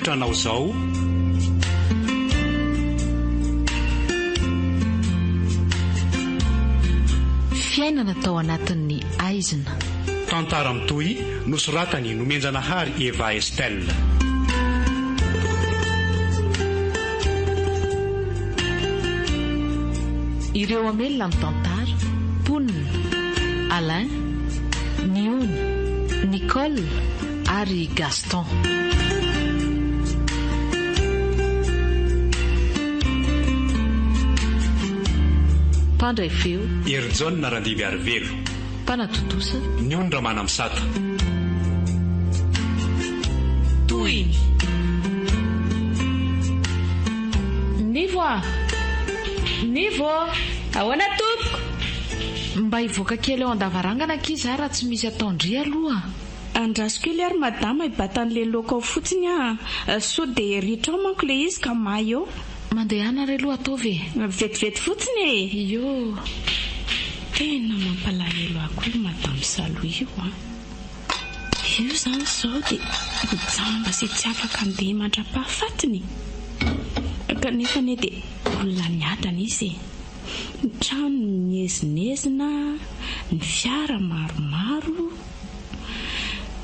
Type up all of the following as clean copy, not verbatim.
Manolotra anao izao. Fiainana tao anatin'ny aizina. Tantara mitohy nosoratan'i Nomenjanahary Eva Estelle. Ireo hamelona ny tantara, mponina, Alain, Niony, Nicole ary Gaston. Mpandray feo. Herijaona Randimbiarivelo. Mpanatontosa. Niony Ramanamisata. Tohiny. Nivo a! Nivo! Ahoana tompoko? Mba hivoaka kely eo an-davarangana akia za raha tsy misy ataon-dry aloha. Andraso kely ary madama hibata an'le laoka ao fotsiny aho a! Sao dia ritra ao manko le izy ka may eo. Mandehana re aloha ataovy e! Vetivety fotsiny e! Io. Tena mampalahelo ahy koa io madame Salohy io an! Io izany izao dia ho jamba sy tsy afaka handeha mandra-pahafatiny? Kanefa anie dia olona niadana izy e! Ny trano miezinezina, ny fiara maromaro,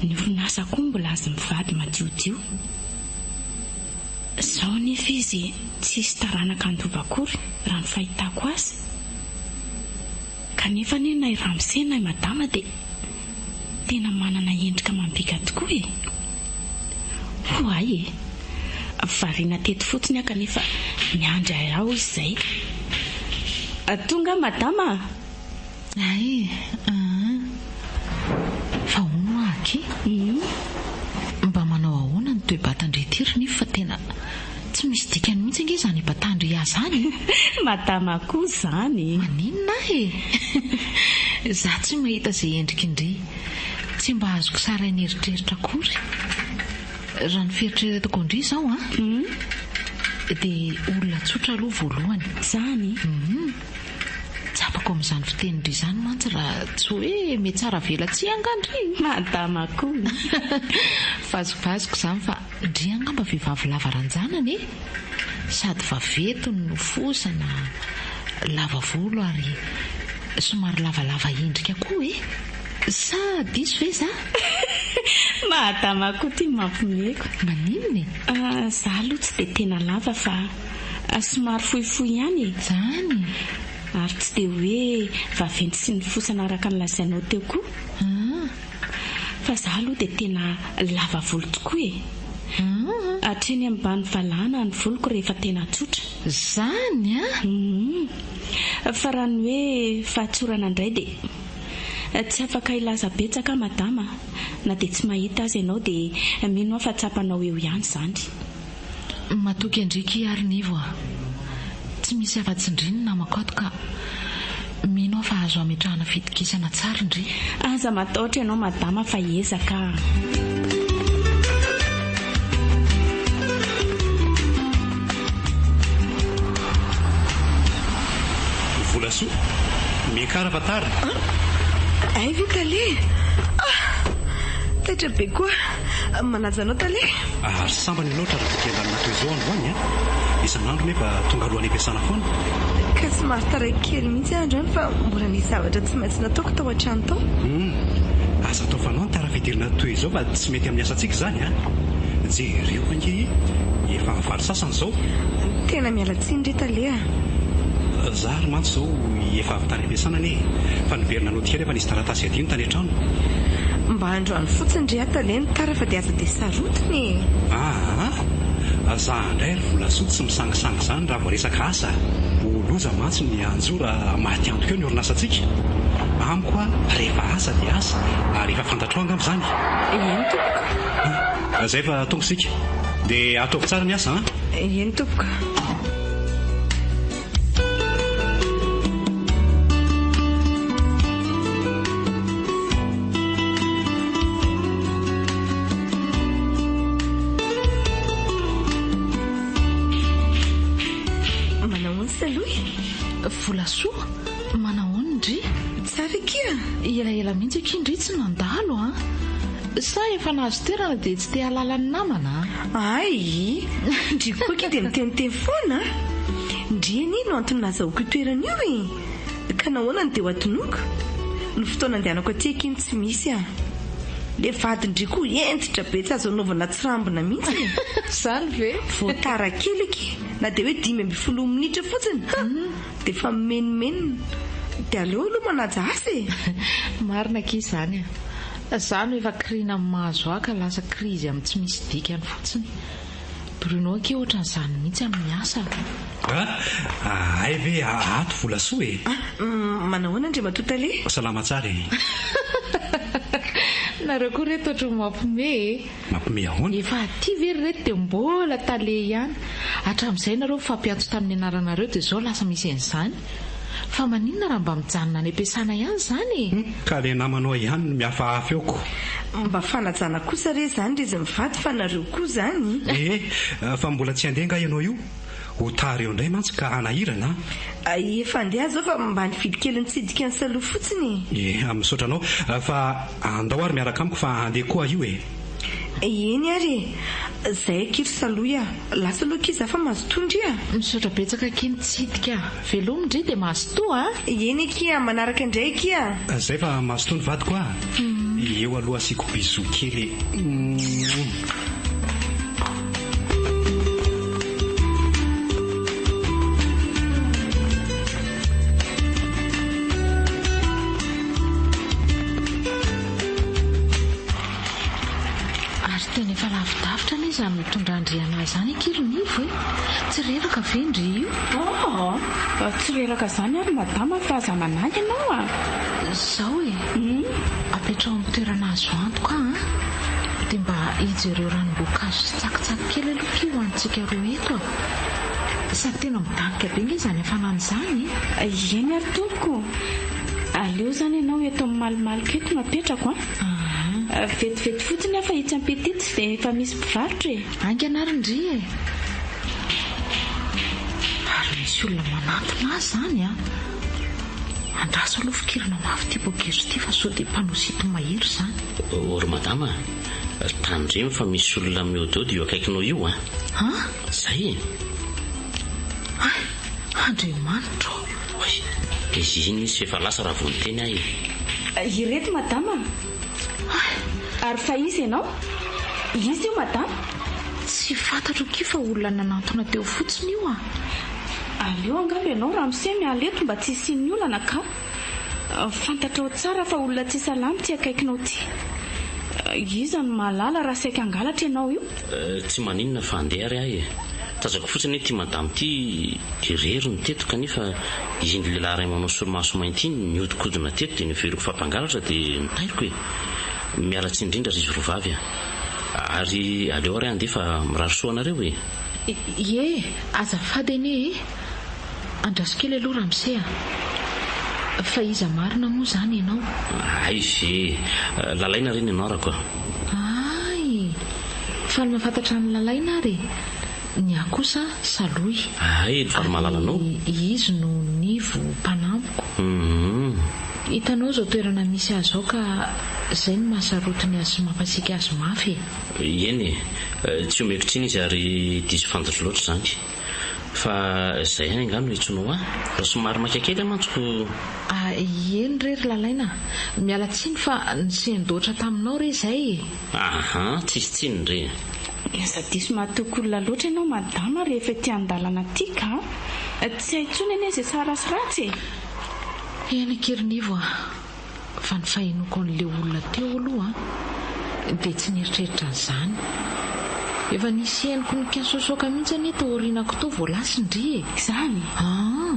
ny orinasa koa mbola azy mivady madiodio. Izao anefa izy tsisy taranaka handova akory raha ny fahitako azy. Kanefa anie na i ramose na i madama dia tena manana endrika amam-bika tokoa e! Oay e! Variana teto fotsiny aho kanefa miandry ahy ao izy izay. Tonga aho madama a! Hay aa! Fa hono hoa akia? Mba manao ahoana ny toe-batan-dry ity ry Nify fa tena tsy misy dikany mihitsy ange izany batan-dry ahy izany e! Madama koa izany! Maninona ahy e? Za tsy mahita izay endrik'indry. Tsy mba azoko sary an'eritreritra akory. Raha ny fieritreretako an-dry izao an, dia olona tsotra aloha voalohany. Izany? Hum. Tsapako amin'izany fitenin-dry izany mantsy raha tsy hoe mihatsara velatsihy angaha ndry? Madama koa. Vazivaziko izany fa ndry angamba vehivavy lava ranjanana e! Sady vaventy no nofosana, lava volo ary somary lavalava endrika koa e! Sa diso ve za? Madama koa ty mampimeko. Maninona e? Za aloha tsy dia tena lava fa somary fohifohy ihany e! Zany? Ary tsy dia hoe vaventy sy nifosana araka ny lazainao teo koa. Fa za aloha dia tena lava volo tokoa e! Hatreny ambany valahana ny voloko rehefa tena tsotra. Zany an! Fa raha ny hoe fahatsorana indray dia tsy afaka hilaza betsaka aho madama a! Na dia tsy mahita aza ianao dia mino aho fa tsapanao eo ihany izany. Matoky an-dry kia ary Nivo a! Tsy misy afa-tsy ndry ny namako ato ka mino aho fa azo ametrahana fitokisana tsara ndry. Aza matahotra ianao madama fa hiezaka aho. Volasoa, miakara fa tara. An! Hay ve tale? Ah! Taitra be koa. Manaja anao tale. Ary sambany ianao tratra taty an-danona toy izao androany an! Isan'andro nefa tonga aloha any am-piasana foana. Ka somary taraiky kely mihitsy aho androany fa mbola nisy zavatra tsy maintsy nataoko tao an-trano tao. Hum! Aza atao fanao ny tara fidirana toy izao fa tsy mety amin'ny asantsika izany an! Jereo ange e! Efa valo sasany izao. Tena miala tsiny re tale a! Za ary mantsy izao efa avy tany am-piasana anie e! Fa niverina nody kely aho fa nisy taratasy adino tany an-trano. Mba androany fotsiny ry ato anie ny tara fa dia aza dia sarotiny e! Aa! Za indray ry Volasoa tsy misangisangy izany raha vao resaka asa a! Ho loza mantsy ny hanjo raha maty antoka eo ny orinasantsika. Amiko a, rehefa asa dia asa ary efa fantatrao angamba izany. Eny tompoko. Zay fa tonga isika. Dia ataovy tsara ny asa an! Eny tompoko. Manahoana Salohy? Volasoa, manahoana ndry? Tsara akia! Elaela mihitsy akia ndry tsy nandalo an! Sa efa nahazo toerana dia tsy te hahalala ny namana a? Hay! Ndry koa akia dia miteniteny foana a! Ndry anie no antony nahazahoako io toerana io e! Ka nahoana no dia ho adinoiko? Ny fotoana andehanako aty akia no tsy misy a! Le vadin-dry koa hentitra be tsy azo anaovana tsirambina mihitsy e! Izany ve? Vao tara kely akia na dia hoe 15 minitra fotsiny, ha! Dia efa mimenomenona. Dia aleo aloha manaja asa e! Marina akia izany a! Za no efa kirina amin'ny mahazo ahy ka lasa krizy amin'ny tsy misy dikany fotsiny. Bruno akia ohatran'izany mihitsy amin'ny asa a! Hay ve ato Volasoa e! Manahoana Andriamatoa Tale? Salama tsara e! Nareo koa reto ohatran'ny mampime e! Mampime ahoana? Efa aty ve ry reto dia mbola tale ihany? Hatramin'izay nareo mifampiantso tamin'ny anaranareo dia izao lasa misy an'izany? Fa maninona raha mba mijanona any am-piasana ihany izany e? Ka le namanao ihany no mihafahafa eo ko. Mba fanajana kosa re izany ry izy mivady fa nareo koa izany. Ee, fa mbola tsy handeha nga ianao io? Ho tara eo indray mantsy ka hanahirana a! Efa handeha aho izao fa mba nividy kely nitsidika an'i Saloha fotsiny e! Ee, misaotra anao fa andao ary miaraka amiko fa handeha koa aho io e! Eny ary e! Zay akia ry Salohy a! Lasa aloha akia za fa mazotoa ndry a! Misaotra betsaka akia nitsidika. Veloma ndry dia mazotoa a! Eny akia, manaraka indray akia! Zay fa mazotoa ny vadiko a! Eo aloha asiako bisous kely e! Ary tena efa lavidavitra anie izany mitondra-ndry anah izany akia ry Nivo e! Tsy reraka ve ndry io? Oh! Tsy reraka izany ary madama fa aza manahy ianao a! Izao e! Apetraho amin'ny toerana azo antoka an! Dia mba ijereo ranom-boankazo sy tsakitsaky kely aloha akia ho antsika roa eto a! Sady tena midanika be nge izany hafanana izany e! Eny ary tompoko! Aleo izany ianao eto amin'ny malomaloka eto no apetrako an! Vetivety fotsiny aho fa etsy ampita etsy dia efa misy mpivarotra e! Haingana ary ndry e! Ary misy olona manantona ahy izany an! Andraso aloha fikirana mafy ity poketra ity fa sao dia mpanao sinto-mahery izany. Ô ry madama a! Tandremo fa misy olona miôdiôdy eo akaikinao io an! An? Zay e! Hay! Andriamanitra ô! Oay! Izy iny izy f'efa lasa raha vao niteny aho e! Ireto madama a! Hay! Ary fa iza ianao? Iza io madama? Tsy fantatro akia fa olona nanantona teo fotsiny io a! Aleo angamba ianao ramose miala eto mba tsy hisian'ny olana ka! Fantatrao tsara fa olona tsy salama ity akaikinao ity. Iza no mahalala raha saika hangalatra ianao io? Tsy maninona fa andeha ary aho e! Tazako fotsiny hoe ity madama ity irery no teto kanefa iny lehilahy iray manao solomaso mainty iny nihodinkodina teto dia noheveriko fa mpangalatra dia notairiko e! Miala tsiny indrindra ry izy roa vavy a! Ary aleo ary aho andeha fa mirary soa anareo e! Ie, azafady anie e! Andraso kely aloha ramose a! Fa iza marina moa izany ianao? Hay ve! Lalaina re ny anarako a! Hay! Faly mahafantatra an'i Lalaina ary e! Ny ahy kosa Salohy. Hay, faly mahalala anao. Ary izy no Nivo mpanampiko. Hum. Hitanao izao toerana misy ahy izao ka izay no mahasarotiny azy sy mampasiaka azy mafy e! Eny e! Tsy omeko tsiny izy ary diso fantatro loatra izany. Fa izay ihany angaha no iantsoanao ahy? Raha somary maika kely aho mantsy ko. Ah, eny re ry Lalaina a! Miala tsiny fa nisendoatra taminao re izay e! Aha, tsisy tsiny re. Aza diso mahatoky olona loatra ianao madama rehefa ety an-dalana aty ka! Tsy hay intsony anie izay tsara sy ratsy e! Eny akia ry Nivo a! Fa ny fahenoako an'ilay olona teo aloha dia tsy nieritreritra an'izany. Efa nisy henoko nikasoasoaka mihitsy anie tao aorianako tao vao lasa ndry e! Izany? Aa!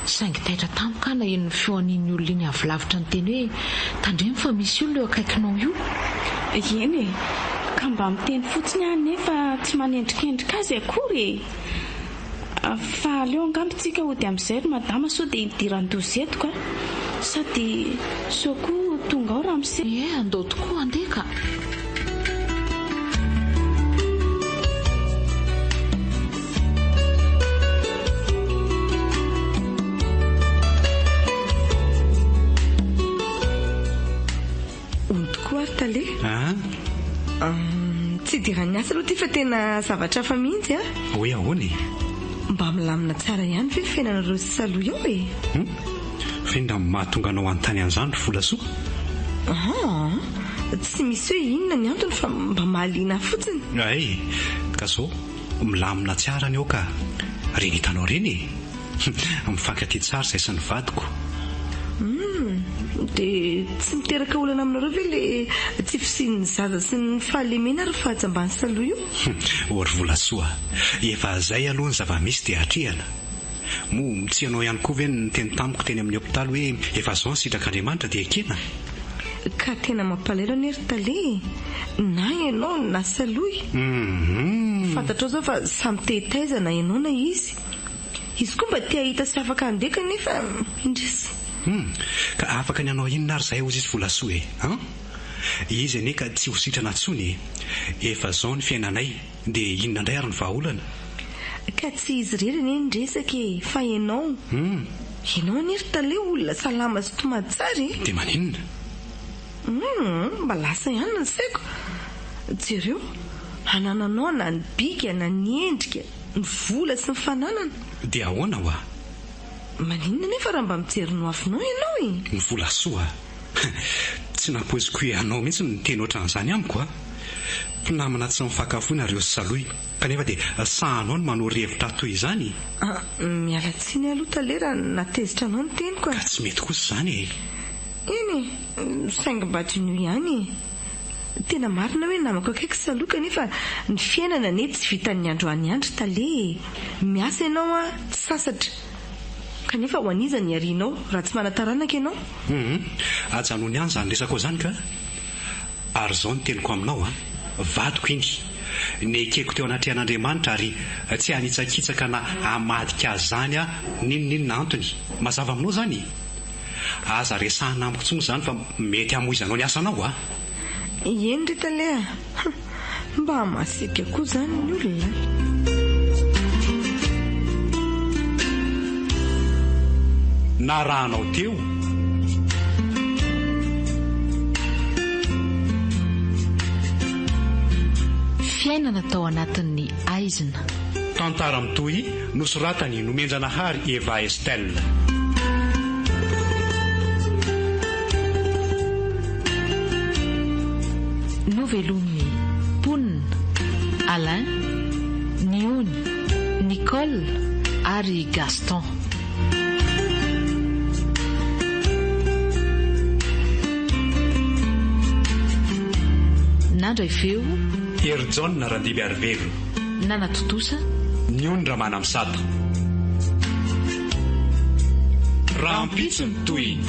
Saingy taitra tampoka aho naheno ny feon'iny olona iny avy lavitra niteny hoe, tandremo fa misy olona eo akaikinao io. Eny e! Ka mba miteny fotsiny aho anefa tsy manendrikendrika azy akory e! Fa aleo angamba tsika hody amin'izay ry madama sao dia hidiran-doza eto ka! Sady sao koa tonga ao ramose. Ie, andao tokoa handeha ka! Hono tokoa ary tale. An? Tsy idiran'ny asa aloha ity fa tena zavatra hafa mihitsy a! Hoe ahoana e? Mba milamina tsara ihany ve ny fiainanareo sy Salohy ao e? Hum! Fa inona no mahatonga anao hanontany an'izany ry Volasoa? Aa! Tsy misy hoe inona ny antony fa mba mahaliana ahy fotsiny. Hay! Ka zao, milamina tsara ny ao ka! Ireny hitanao ireny e! Mifankatia tsara izahay sy ny vadiko. Humm, dia tsy miteraka olana aminareo ve le tsy fisian'ny zaza sy ny fahalemena ary fahajamban'ny salohy io? Ô ry Volasoa a! Efa zay aloha ny zava-misy dia atrehana. Moa tsy ianao ihany koa ve no niteny tamiko teny amin'ny hopitaly hoe efa zao ny sitrak'Andriamanitra dia ekena? Ka tena mampalahelo anie ry tale e! Na ianao na salohy. Fantatrao zao fa samy te hitaiza na ianao na izy. Izy koa mba te hahita sy afaka handeha kanefa indrisy. Hum! Ka afaka ny hanao inona ary izahay hozy izy Volasoa e! An! Izy anie ka tsy ho sitrana intsony e! Efa zao ny fiainanay dia inona indray ary ny vahaolana? Ka tsy izy irery anie ny resaka e! Fa ianao. Hum! Ianao anie ry tale olona salama sy tomady tsara e! Dia maninona? Hum! Mba lasa ihany ny saiko. Jereo, anananao na ny bika na ny endrika. Ny vola sy ny fananana. Dia ahoana hoa? Maninona anefa raha mba mijery ny hoavinao ianao e? Ny vola soa a! Tsy nampoiziko ianao mihitsy no niteny ohatran'izany amiko a! Mpinamana tsy mifankafoy nareo sy Salohy, kanefa dia sahanao ny manoro hevitra ahy toy izany? Ah, miala tsiny aloha tale raha nahatezitra anao ny teniko a! Ka tsy mety kosa izany e! Eny e, saingy mba diniho ihany e! Tena marina hoe namako akaiky Salohy kanefa ny fiainana anie tsy vitan'ny androany ihany ry tale e! Miasa ianao an, tsy sasatra. Kanefa ho an'iza ny harianao raha tsy manan-taranaka ianao? Hum, ajanony ihany izany resakao izany ka! Ary izao ny teniko aminao an, vadiko iny, nekeko teo anatrehan'Andriamanitra ary tsy hanitsakitsaka na hamadika azy izany aho n'inon'inona antony. Mazava aminao izany? Aza resahina amiko intsony izany fa mety hamoizanao ny asanao a! Eny ry tale a! Mba masiaka koa izany ny olona a! Narahanao teo. Fiainana tao anatin'ny aizina. Tantara mitohy nosoratan'i Nomenjanahary Eva Estelle. Novelomin'ny mponina, Alain, Niony, Nicole ary Gaston. Nandray feo. Herijaona Randimbiarivelo. Nanatontosa. Niony Ramanamisata. Rahampitso ny tohiny.